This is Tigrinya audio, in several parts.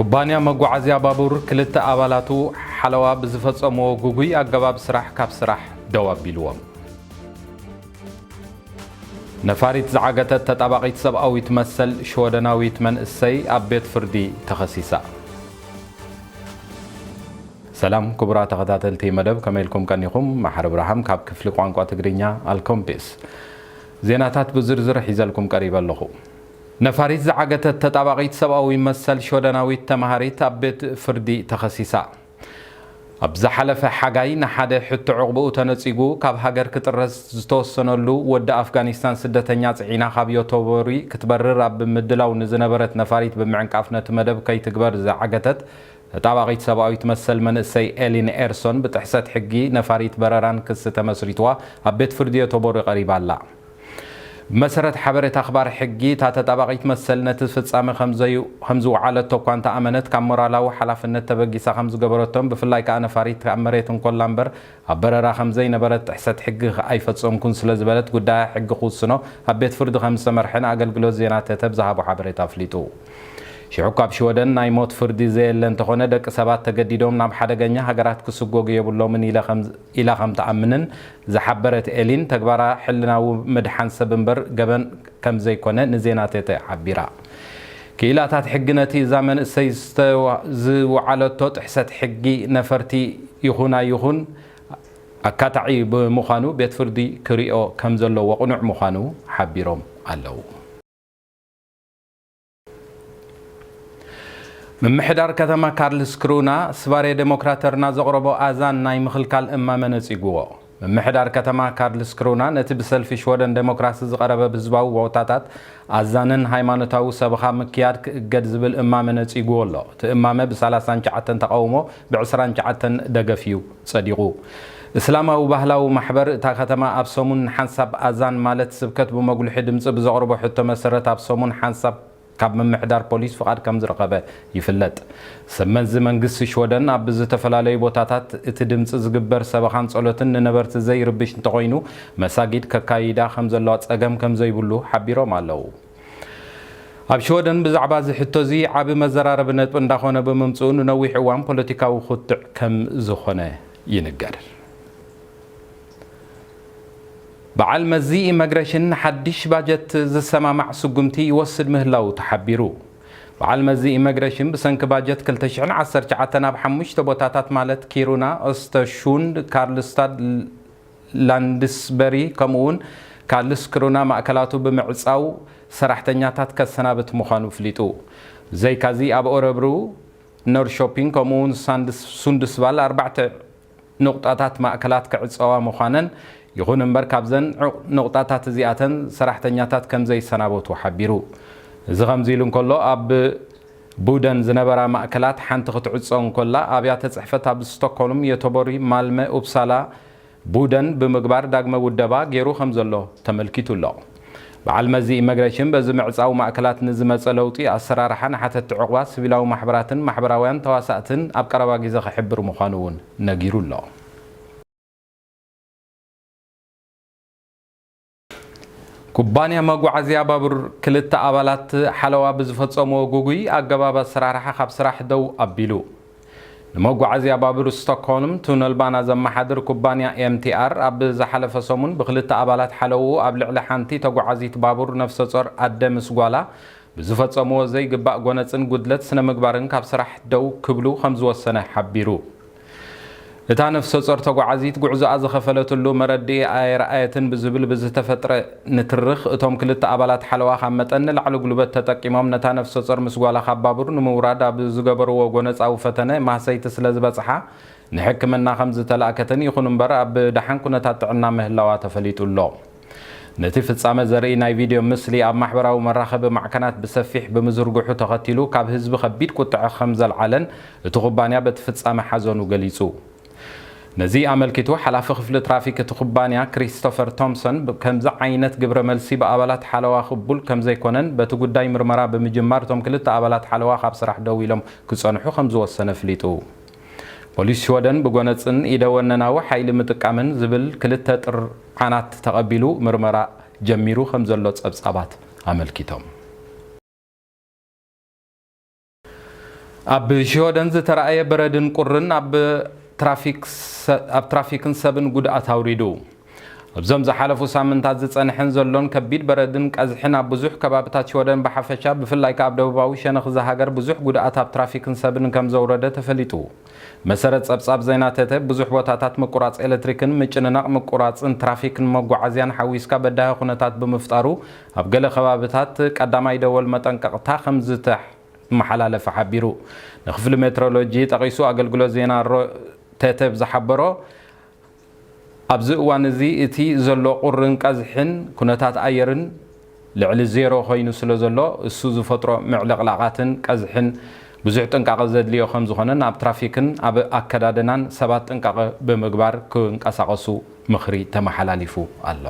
ኩባንያ መጓዓዝያ ባቡር ክልተ ኣባላቱ ሓለዋ ብዝፈጸምዎ ጉጉይ ኣገባብ ስራሕ ካብ ስራሕ ደው ኣቢልዎም። ነፋሪት ዝዓገተት ተጣባቒት ሰብኣዊት መሰል ሽወደናዊት መንእሰይ ኣብ ቤት ፍርዲ ተኸሲሳ። ሰላም ክቡራት ተኸታተልቲ መደብ፣ ከመይ ኢልኩም ቀኒኹም? መሓሪ ብርሃም ካብ ክፍሊ ቋንቋ ትግርኛ ኣልኮምፒስ። ዜናታት ብዝርዝር ሒዘልኩም ቀሪበ ኣለኹ። ነፋሪት ዝዓገተት ተጣባቒት ሰብኣዊ መሰል ሽወደናዊት ተማሃሪት ኣብ ቤት ፍርዲ ተኸሲሳ። ኣብ ዝሓለፈ ሓጋይ ንሓደ ሕቶ ዕቑብኡ ተነጺጉ ካብ ሃገር ክጥረስ ዝተወሰነሉ ወዲ ኣፍጋኒስታን ስደተኛ ጽዒና ካብ ዮቶቦሪ ክትበርር ኣብ ምድላው ንዝነበረት ነፋሪት ብምዕንቃፍ ነቲ መደብ ከይትግበር ዝዓገተት ተጣባቒት ሰብኣዊት መሰል መንእሰይ ኤሊን ኤርሶን ብጥሕሰት ሕጊ ነፋሪት በረራን ክሲ ተመስሪትዋ ኣብ ቤት ፍርዲ ዮቶቦሪ ቀሪባ ኣላ። ብመሰረት ሓበሬታ ኣኽባር ሕጊ፣ እታ ተጣባቒት መሰል ነቲ ፍጻመ ከም ዘዩ-፣ ከም ዝወዓለቶ እኳ እንተኣመነት፣ ካብ ሞራላዊ ሓላፍነት ተበጊሳ ከም ዝገበረቶን ብፍላይ ከኣ ነፋሪት ኣብ መሬት እንኮላ እምበር ኣብ በረራ ከም ዘይነበረት ጥሕሰት ሕጊ ኣይፈጸምኩን ስለ ዝበለት፣ ጉዳያ ሕጊ ክውስኖ ኣብ ቤት ፍርዲ ከም ዝተመርሐን ኣገልግሎት ዜና ተተብ ዝሃቦ ሓበሬታ ኣፍሊጡ። ሽዑ እኳ ኣብ ሽወደን ናይ ሞት ፍርዲ ዘየለ እንተኾነ፣ ደቂ ሰባት ተገዲዶም ናብ ሓደገኛ ሃገራት ክስጎጉ የብሎምን ኢለ ከም ኢላ ከም ትኣምንን ዝሓበረት ኤሊን፣ ተግባራ ሕልናዊ ምድሓን ሰብ እምበር ገበን ከም ዘይኮነ ንዜና ተተ ሓቢራ። ክኢላታት ሕጊ ነቲ እዛ መንእሰይ ዝተዋ-፣ ዝወዓለቶ ጥሕሰት ሕጊ ነፈርቲ ይኹን ኣይኹን ኣካታዒ ብምዃኑ ቤት ፍርዲ ክሪኦ ከም ዘለዎ ቅኑዕ ምዃኑ ሓቢሮም ኣለዉ። ምምሕዳር ከተማ ካርልስክሩና ስባሬ ዴሞክራተርና ዘቕረቦ ኣዛን ናይ ምኽልካል እማመ ነጺግዎ። ምምሕዳር ከተማ ካርልስክሩና ነቲ ብሰልፊ ሽወደን ዴሞክራሲ ዝቐረበ ብህዝባዊ ቦታታት ኣዛንን ሃይማኖታዊ ሰበኻ ምክያድ ክእገድ ዝብል እማመ ነጺግዎ ኣሎ። እቲ እማመ ብ ሰላሳን ትሽዓተን ተቓውሞ ብ ዕስራን ትሽዓተን ደገፍ እዩ ጸዲቑ። እስላማዊ ባህላዊ ማሕበር እታ ከተማ ኣብ ሰሙን ንሓንሳብ ኣዛን ማለት ስብከት ብመጉልሒ ድምጺ ብዘቕርቦ ሕቶ መሰረት ኣብ ሰሙን ሓንሳብ ካብ ምምሕዳር ፖሊስ ፍቓድ ከም ዝረኸበ ይፍለጥ። ሰብ መዚ መንግስቲ ሽወደን ኣብ ዝተፈላለዩ ቦታታት እቲ ድምጺ ዝግበር ሰበኻን ጸሎትን ንነበርቲ ዘይርብሽ እንተኾይኑ መሳጊድ ከካይዳ ከም ዘለዋ ጸገም ከም ዘይብሉ ሓቢሮም ኣለዉ። ኣብ ሽወደን ብዛዕባ እዚ ሕቶ እዚ ዓቢ መዘራረቢ ነጥቢ እንዳኾነ ብምምጽኡ ንነዊሕ እዋን ፖለቲካዊ ኹትዕ ከም ዝኾነ ይንገር። በዓል መዚ ኢመግሬሽን ንሓድሽ ባጀት ዝሰማማዕ ስጉምቲ ይወስድ ምህላዉ ተሓቢሩ። በዓል መዚ ኢመግሬሽን ብሰንኪ ባጀት ክልተ ሽሕን ዓሰርተ ትሽዓተን ኣብ ሓሙሽተ ቦታታት ማለት ኪሩና፣ ኦስተርሹንድ፣ ካርልስታድ፣ ላንድስበሪ ከምኡውን ካርልስክሩና ማእከላቱ ብምዕጻው ሰራሕተኛታት ከሰናብት ምዃኑ ኣፍሊጡ። ብዘይካዚ ኣብ ኦረብሩ፣ ኖርሾፒንግ ከምኡውን ሳንድስ-፣ ሱንድስቫል ኣርባዕተ ንቑጣታት ማእከላት ክዕጸዋ ምዃነን፣ ይኹን እምበር ካብዘን ዑ-፣ ንቑጣታት እዚኣተን ሰራሕተኛታት ከም ዘይሰናበቱ ሓቢሩ። እዚ ከምዚ ኢሉ እንከሎ፣ ኣብ ቡደን ዝነበራ ማእከላት ሓንቲ ክትዕጾ እንከላ፣ ኣብያተ ጽሕፈት ኣብ ስቶክሆልም፣ ዮቶቦሪ፣ ማልመ፣ ኡፕሳላ፣ ቡደን ብምግባር ዳግመ ውደባ ገይሩ ከም ዘሎ ተመልኪቱ ኣሎ። በዓል መዚ ኢመግሬሽን በዚ ምዕጻው ማእከላት ንዝመጸ ለውጢ ኣሰራርሓ ንሓተቲ ዕቑባ ሲቪላዊ ማሕበራትን ማሕበራውያን ተዋሳእትን ኣብ ቀረባ ግዜ ክሕብር ምዃኑ እውን ነጊሩ ኣሎ። ኩባንያ መጓዓዝያ ባቡር ክልተ ኣባላት ሓለዋ ብዝፈጸምዎ ጉጉይ ኣገባብ ኣሰራርሓ ካብ ስራሕ ደው ኣቢሉ። ንመጓዓዝያ ባቡር ስቶክሆልም ቱነልባና ዘመሓድር ኩባንያ ኤምቲኣር ኣብ ዝሓለፈ ሰሙን ብክልተ ኣባላት ሓለውኡ ኣብ ልዕሊ ሓንቲ ተጓዓዚት ባቡር ነፍሰ ጾር ኣደ ምስ ጓላ ብዝፈጸምዎ ዘይግባእ ጎነጽን ጉድለት ስነ ምግባርን ካብ ስራሕ ደው ክብሉ ከም ዝወሰነ ሓቢሩ። እታ ነፍሰ ጾር ተጓዓዚት ጉዕዞኣ ዝኸፈለትሉ መረድኢ ኣየርኣየትን ብዝብል ብዝተፈጥረ ንትርኽ፣ እቶም ክልተ ኣባላት ሓለዋ ካብ መጠን ንላዕሊ ጉልበት ተጠቂሞም ነታ ነፍሰ ጾር ምስ ጓላ ካብ ባቡር ንምውራድ ኣብ ዝገበርዎ ጎነጻዊ ፈተነ ማህሰይቲ ስለ ዝበጽሓ ንሕክምና ከም ዝተላእከትን፣ ይኹን እምበር ኣብ ደሓን ኩነታት ጥዕና ምህላዋ ተፈሊጡ ኣሎ። ነቲ ፍጻመ ዘርኢ ናይ ቪድዮ ምስሊ ኣብ ማሕበራዊ መራኸቢ ማዕከናት ብሰፊሕ ብምዝርግሑ ተኸቲሉ ካብ ህዝቢ ከቢድ ቁጥዐ ከም ዘልዓለን እቲ ኩባንያ በቲ ፍጻመ ሓዘኑ ገሊጹ። ነዚ ኣመልኪቱ ሓላፊ ክፍሊ ትራፊክ እቲ ኩባንያ ክሪስቶፈር ቶምሰን ብ-፣ ከምዚ ዓይነት ግብረ መልሲ ብኣባላት ሓለዋ ቅቡል ከም ዘይኮነን በቲ ጉዳይ ምርመራ ብምጅማር እቶም ክልተ ኣባላት ሓለዋ ካብ ስራሕ ደው ኢሎም ክጸንሑ ከም ዝወሰነ ኣፍሊጡ። ፖሊስ ሽወደን ብጎነጽን ኢደ ወነናዊ ሓይሊ ምጥቃምን ዝብል ክልተ ጥርዓናት ተቐቢሉ ምርመራ ጀሚሩ ከም ዘሎ ጸብጻባት ኣመልኪቶም። ኣብ ሽወደን ዝተራእየ በረድን ቁርን ኣብ ትራፊክ ሰ-፣ ኣብ ትራፊክን ሰብን ጉድኣት ኣውሪዱ። ኣብዞም ዝሓለፉ ሳምንታት ዝጸንሐን ዘሎን ከቢድ በረድን ቀዝሕን ኣብ ብዙሕ ከባብታት ሽወደን ብሓፈሻ፣ ብፍላይ ከኣ ኣብ ደቡባዊ ሸነኽ እዛ ሃገር ብዙሕ ጉድኣት ኣብ ትራፊክን ሰብን ከም ዘውረደ ተፈሊጡ። መሰረት ጸብጻብ ዜና ተተ፣ ብዙሕ ቦታታት ምቁራጽ ኤሌክትሪክን ምጭንናቕ ምቁራጽን ትራፊክን መጓዓዝያን ሓዊስካ በዳሂ ኩነታት ብምፍጣሩ፣ ኣብ ገለ ከባብታት ቀዳማይ ደወል መጠንቀቕታ ከም ዝተመሓላለፈ ሓቢሩ። ንክፍሊ ሜትሮሎጂ ጠቒሱ ኣገልግሎት ዜና ሮ-፣ ተተ ብዝሓበሮ፣ ኣብዚ እዋን እዚ እቲ ዘሎ ቁርን ቀዝሕን ኩነታት ኣየርን ልዕሊ ዜሮ ኮይኑ ስለ ዘሎ፣ እሱ ዝፈጥሮ ምዕልቕላቓትን ቀዝሕን ብዙሕ ጥንቃቐ ዘድልዮ ከም ዝኾነን ኣብ ትራፊክን ኣብ ኣከዳድናን ሰባት ጥንቃቐ ብምግባር ክንቀሳቐሱ ምኽሪ ተመሓላሊፉ ኣሎ።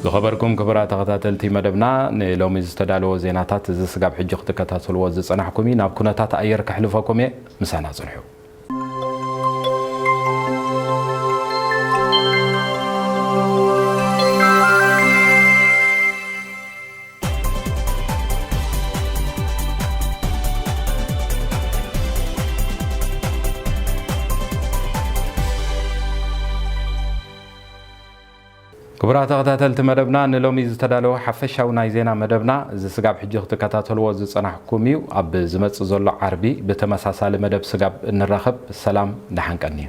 ዝኸበርኩም ክቡራት ተኸታተልቲ መደብና፣ ንሎሚ ዝተዳለወ ዜናታት እዚ ስጋብ ሕጂ ክትከታተልዎ ዝጸናሕኩም እዩ። ናብ ኩነታት ኣየር ከሕልፈኩም እየ፣ ምሳና ጽንሑ። ክቡራት ተኸታተልቲ መደብና፣ ንሎሚ ዝተዳለወ ሓፈሻዊ ናይ ዜና መደብና እዚ ስጋብ ሕጂ ክትከታተልዎ ዝጸናሕኩም እዩ። ኣብ ዝመጽእ ዘሎ ዓርቢ ብተመሳሳሊ መደብ ስጋብ እንራኸብ፣ ሰላም፣ ደሓን ቀንዩ።